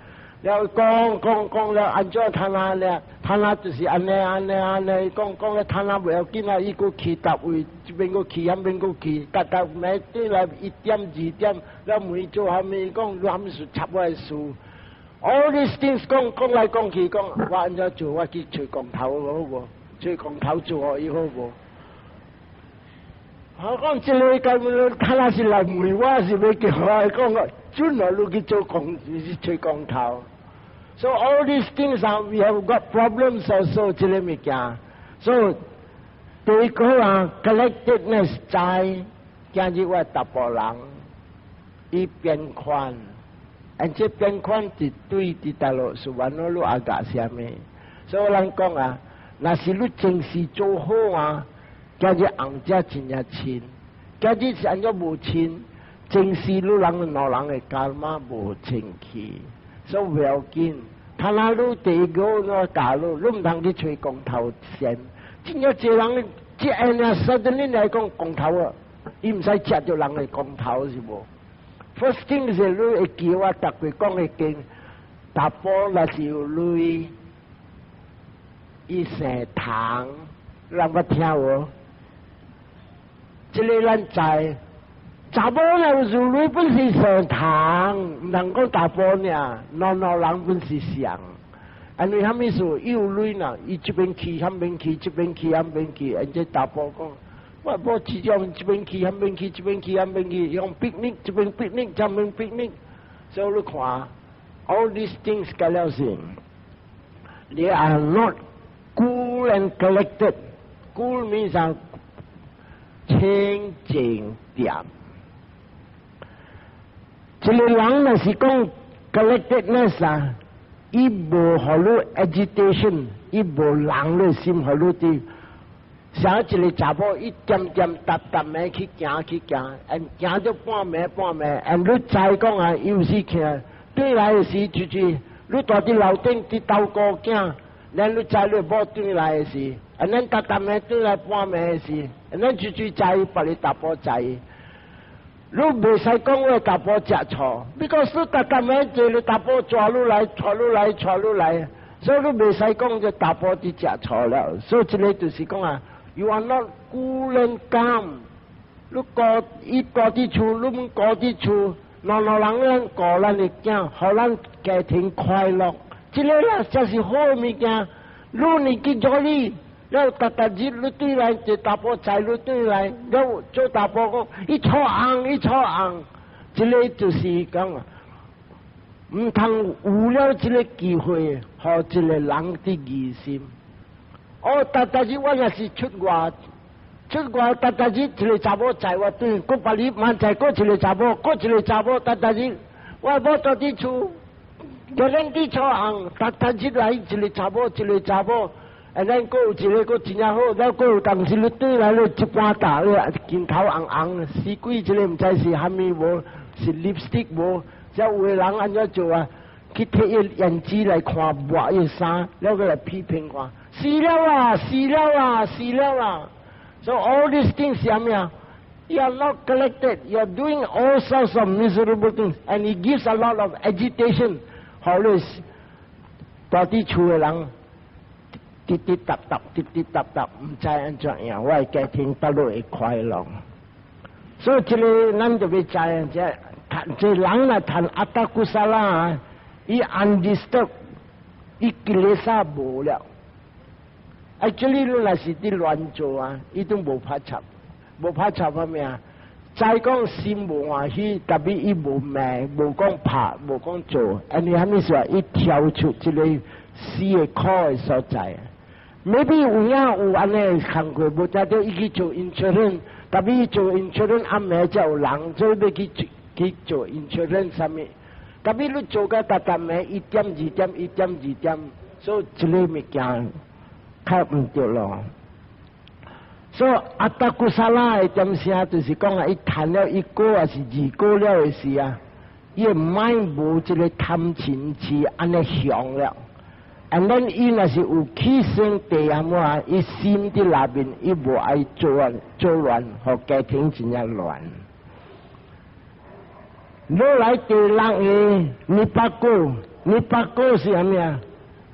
了講講講了，按怎攤啊咧？攤啊就是按呢按呢按呢，講講了攤啊袂要緊啊，伊閣去逐位，這邊閣去，遐邊閣去，逐逐暝轉來1點2點，了問做啥物？講你啥物事插我的事？All these things 講講來講去，講我按怎做？我去揣光頭好無？揣光頭做予伊好無？我講這个根本他若是來問我，是欲叫我講個，準啊，你去做光，去揣光頭。So all these things are we have got problems also 這个物件。所以第一個啊，collectedness 在今日我查埔人，伊變款，而這變款是對佇大陸是完了你阿甲啥物？所以咱講啊，若是你前世做好啊，今日紅者真正親，今日是按怎無親，前世你人兩人的 karma 無清氣。所以不要緊，他那你第一個我教你，你毋通去揣光頭先。真正濟人，這按呢 suddenly 來講光頭啊，伊毋使食著人的光頭是無？First thing 是你會記我逐句講的經，查埔若是有鐳，伊生蟲，人捌聽無？這个咱知。查某若有鐳本是生蟲，毋通講查埔爾，兩兩人本是相。因為啥物事？伊有鐳啦，伊這邊去，遐邊去，這邊去，遐邊去。而這查埔講，我某這種這邊去，遐邊去，這邊去，遐邊去，用 picnic，這邊 picnic，這邊 picnic。所以你看，all these things 計了是，they are not cool and collected。Cool means 清淨點。一個人若是講 collectedness 啊，伊無予你 agitation，伊無人的心予你佇。像一個查某，伊點點逐逐暝去行去行，and 行到半暝半暝，and 你知講啊，伊有時徛轉來的時，就是你蹛佇樓頂佇兜顧囝，咱你知你某轉來的時，and 咱逐逐暝轉來半暝的時，and 咱就就知別个查埔知。你袂使講我查埔食錯，because 你逐逐暝一个查埔帶你來，帶你來，帶你來，所以你袂使講這查埔佇食錯了。所以這个就是講啊，you are not cool and calm。你顧伊顧佇厝，你毋顧佇厝，兩兩人咱顧咱的囝，予咱家庭快樂，這个啦才是好的物件。你呢去做你。了逐逐日你轉來，一查埔載你轉來，了做查埔講，伊錯紅，伊錯紅，這个就是講啊，毋通有了這个機會，予一个人佇疑心。哦，逐逐日我若是出外，出外逐逐日一個查某載我轉，閣別日嘛載閣一個查某，閣一個查某，逐逐日我某蹛佇厝，叫咱佇錯紅，逐逐日來一個查某，一個查某。啊，咱閣有一個閣真正好，咱閣有當時你轉來你一般大，你鏡頭紅紅，死鬼這個毋知是啥物無，是 lipstick 無，才有的人按怎做啊？去提伊胭脂來看抹伊衫，了閣來批評看，死了啊，死了啊，死了啊！So all these things 係咩啊？You are not collected. You are doing all sorts of miserable things, and it gives a lot of agitation. 好咧，蹛佇厝的人，滴滴答答，滴滴答答，毋知按怎樣，我的家庭倒落會快樂。所以這个咱就欲知影，這這人來談阿達 kusala 啊，伊 undisturbed，伊 kilesa 無了。Actually，你若是佇亂做啊，伊都無拍插，無拍插啥物啊？再講心無歡喜，特別伊無罵，無講拍，無講做，按呢啥物事啊？伊跳出這个死的苦的所在。Maybe 有影有按呢工課，無才著伊去做 insurance，特別伊做 insurance 暗暝才有人，所以欲去做 insurance 啥物。特別你做甲逐逐暝1點2點1點2點，所以這个物件較毋著咯。所以阿達 kusala 的點聲就是講啊，伊趁了一個抑是二個了的時啊，伊的 mind 無這个貪嗔痴按呢強了。And then 伊若是有起生地啊麼，伊心佇內面，伊無愛做啊做亂，予家庭真正亂。落來第六个 nipako，nipako 是啥物啊？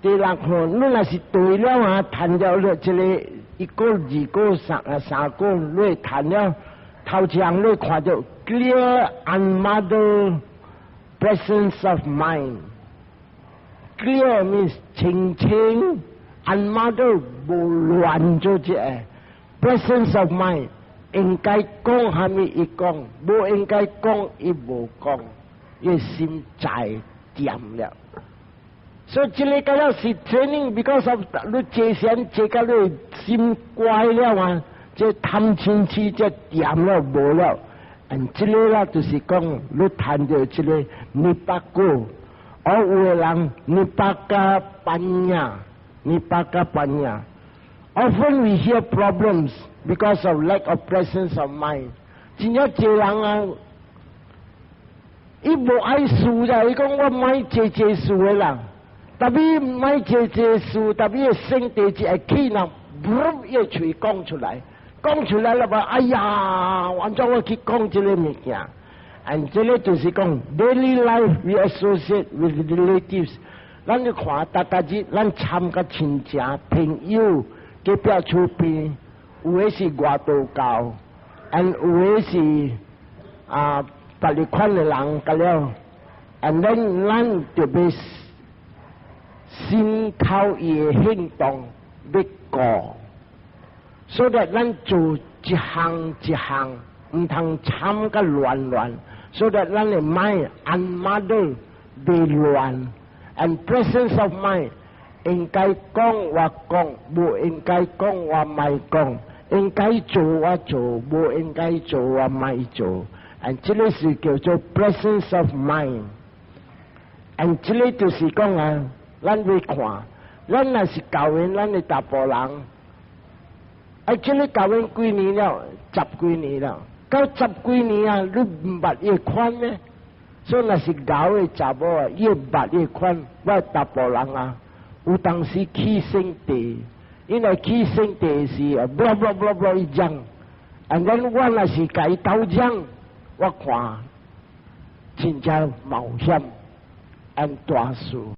第六項，你若是對了啊，趁了了這个一個、二個、三個，你會趁了頭一項，你看著 clear unmuddled presence of mind。Clear means 清清，unmuddled 無亂做這個 presence of mind，應該講啥物伊講，無應該講伊無講，伊心在恬了。所以這个個了是 training，because of 你坐禪坐甲你心乖了啊，這貪嗔痴這恬了無了，and 這个啦就是講你趁著這个 nipako。而有的人 nipaka paññā，nipaka paññā。Often we hear problems because of lack of presence of mind。真正濟人啊，伊無愛輸啦，伊講我莫濟濟事的人，特別莫濟濟事，特別生地一會氣人，噗，伊喙講出來，講出來了吧？哎呀，按怎我去講這个物件？And 這个就是講 daily life we associate with relatives，咱去看逐逐日，咱參佮親情朋友隔壁厝邊，有的是外道教，and 有的是啊別个款的人，佮了，and then 咱就欲參考伊的行動，欲顧，所以咱做一項一項，毋通參佮亂亂。So that 咱的 mind unmuddled 袂亂，and presence of mind 應該講我講，無應該講我莫講，應該做我做，無應該做我莫做。And 這个是叫做 presence of mind。And 這个就是講啊，咱欲看，咱若是教阮咱的查埔人，啊，這个教阮幾年了，十幾年了。到十幾年啊，你毋捌伊款呢？所以若是𠢕的查某啊，伊會捌伊款。我查埔人啊，有當時起性地，因為起性地是 blah blah blah blah 伊講，and then 我若是共伊鬥講，我看真正冒險，and 大事。